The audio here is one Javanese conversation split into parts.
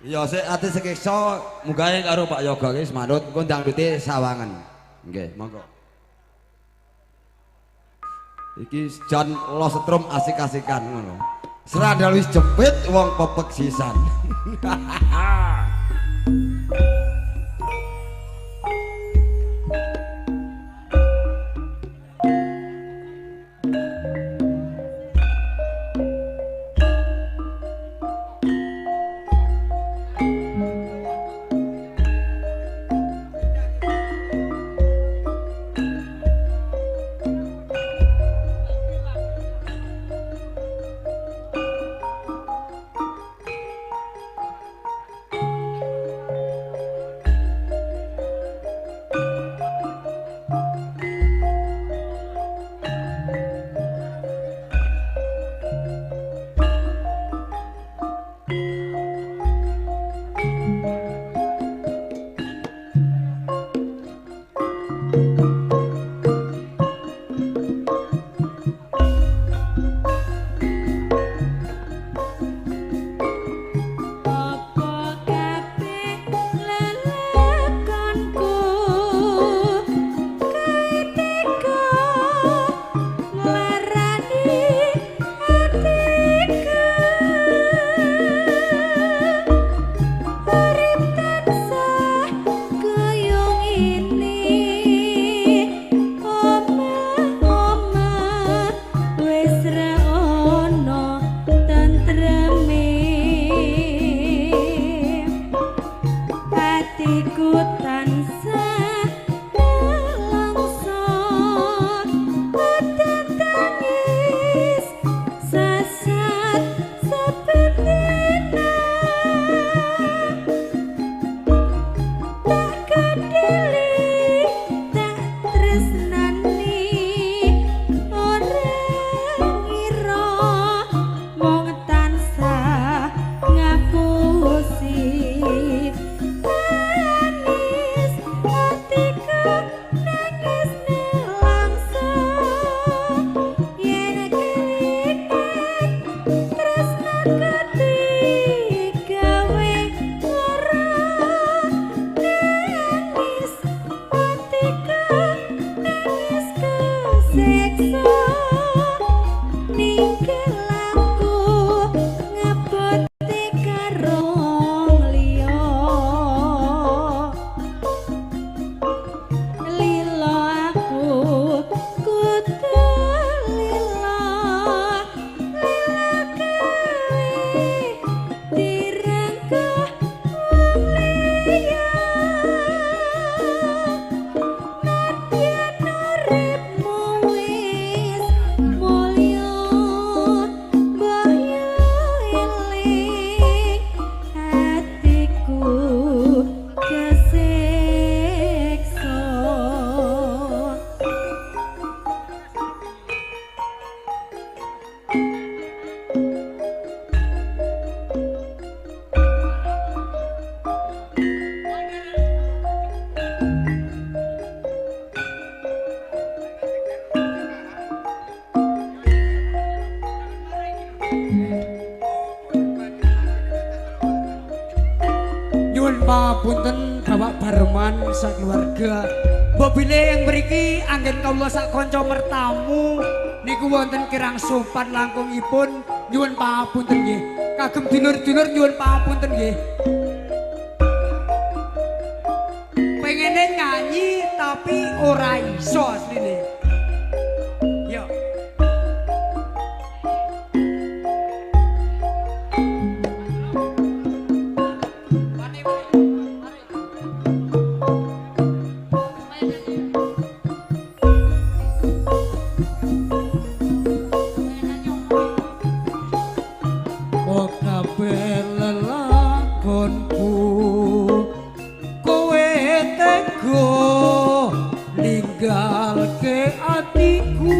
Iya sik ati sekiksa munggahe karo Pak Yoga iki manut engko dangdute sawangan. Nggih, monggo. Iki jan los setrum asik-asikan ngono. Serandal wis jepit wong pepek sisan. Nyuwun pangapunten Bapak Barman sakeluarga. Mbok bilih ing mriki anggen kawula sak kanca mertamu niku wonten kirang sopan langkungipun, nyuwun pangapunten nggih. Kagem dulur-dulur nyuwun pangapunten nggih. Pengene nyanyi tapi ora iso asline. Yo. Ninggalke atiku,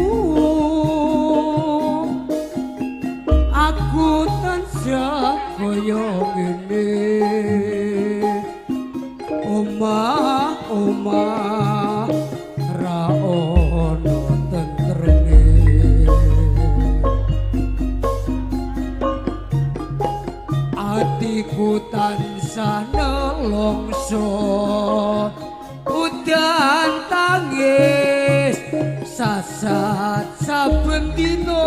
aku tansah kaya ngene. Omah omah ra ono tentreme, Atiku tansah nelongso udan tangis sasat saben dina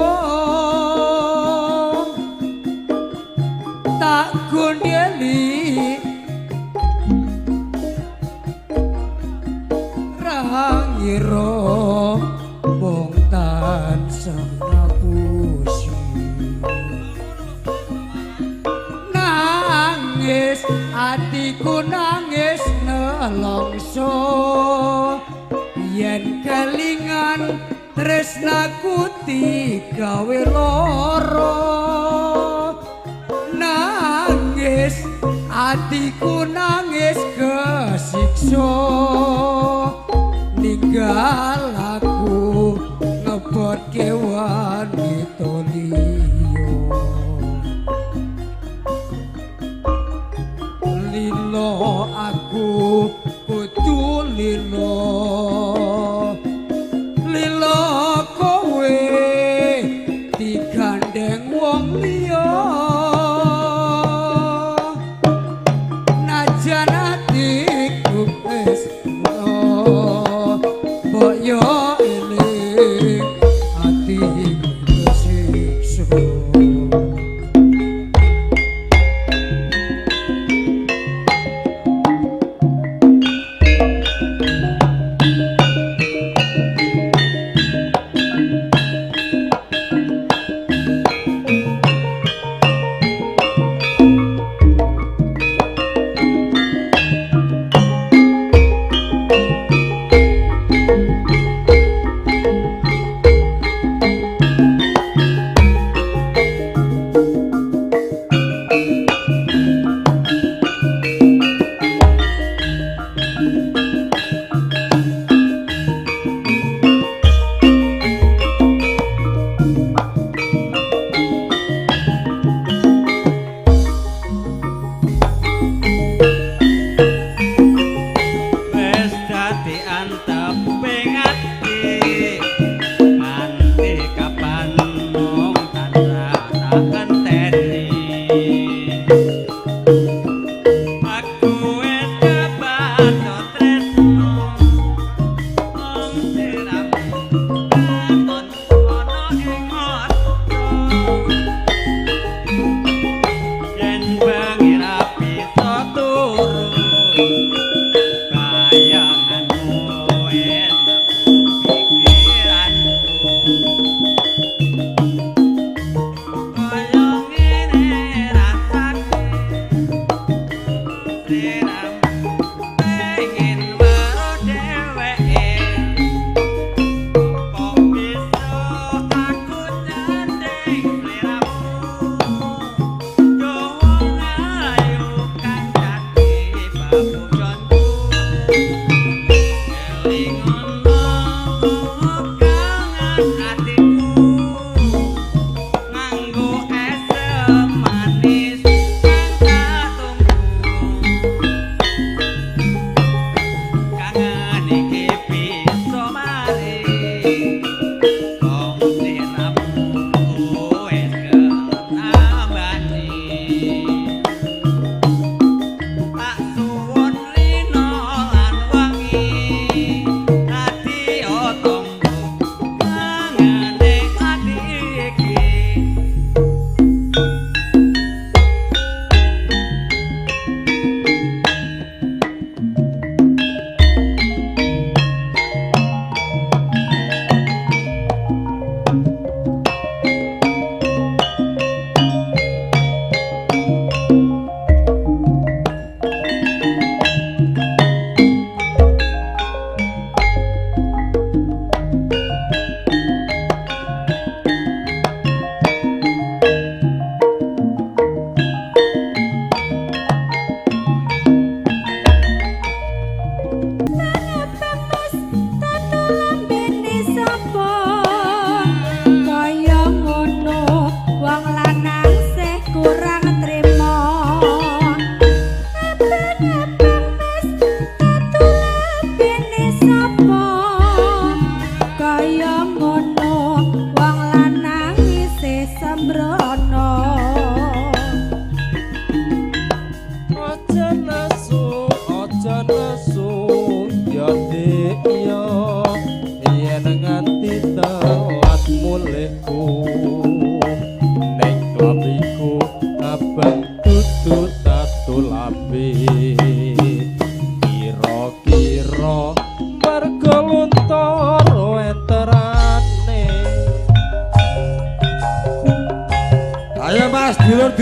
tak gondeli ra ngira mung tansah ngapusi nangis atiku nangis nelongso yen kelingan tresnaku digawe lara nangis atiku nangis kesiksa ninggal aku ngebotke wanita liya lilo aku kudu lilo lilo kowe digandeng wong liya najan atiku wis mbok yo eling atiku kesiksa. Wis dadi anteping ati nganti kapan mung tansah tak enteni.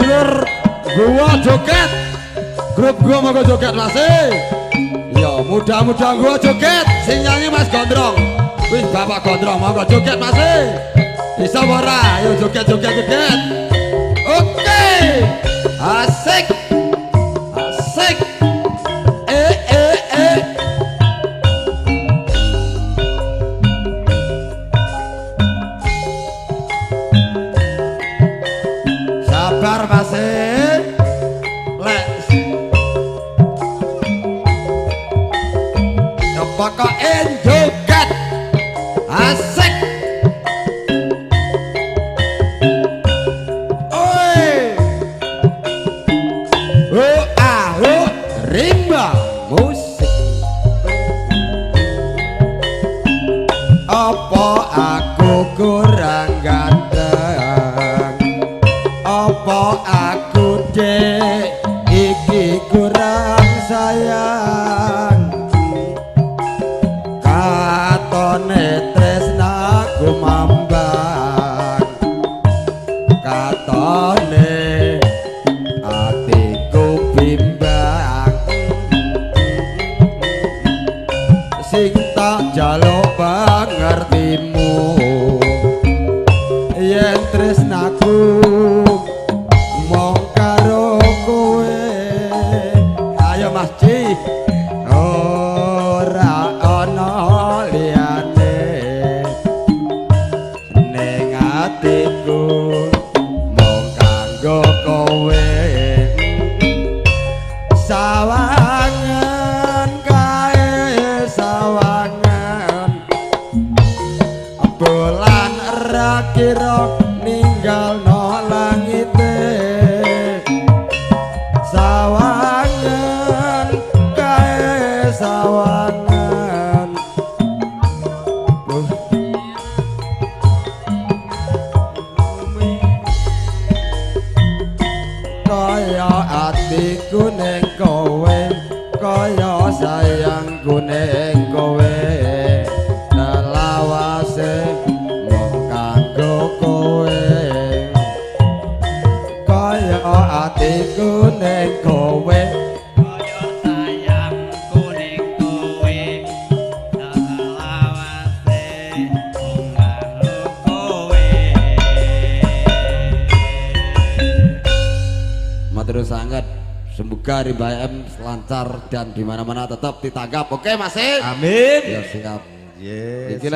Sedulur-sedulur gua joget. Grup gua monggo joget Mas. Ya, muda-muda gua joget sing nyanyi Mas Gondrong. Wis Bapak Gondrong monggo joget Mas. Bisa ora? Ayo joget joget joget. Oke. Asik. Asik. Eh eh eh. Sabar Mas. Lek pokoke joget. Asik. Oi. Oh ah oh rimba musik. Apa aku kurang ganteng? Apa aku dek iki kurang sayang? Katone tresnaku mambang, katone atiku bimbang. Sing tak jaluk pangertimu, yen tresnaku mung karo kowe. Ayo Mas Ji, ora ana liyane ning atiku mung kanggo kowe. Sawangan kae sawangan, bulan ra kira ninggalno langite. Sawangan kae sawangan. Kaya atiku ning kowe, kaya sayangku ning kowe, selawase mung kanggo kowe. Kaya atiku ning kowe, Kaya sayangku ning kowe, selawase mung kanggo kowe. Matur sangat. Semoga Rimba M lancar dan di mana-mana tetap ditanggap. Oke Mas. Amin. Ya siap. Yes. Iki lek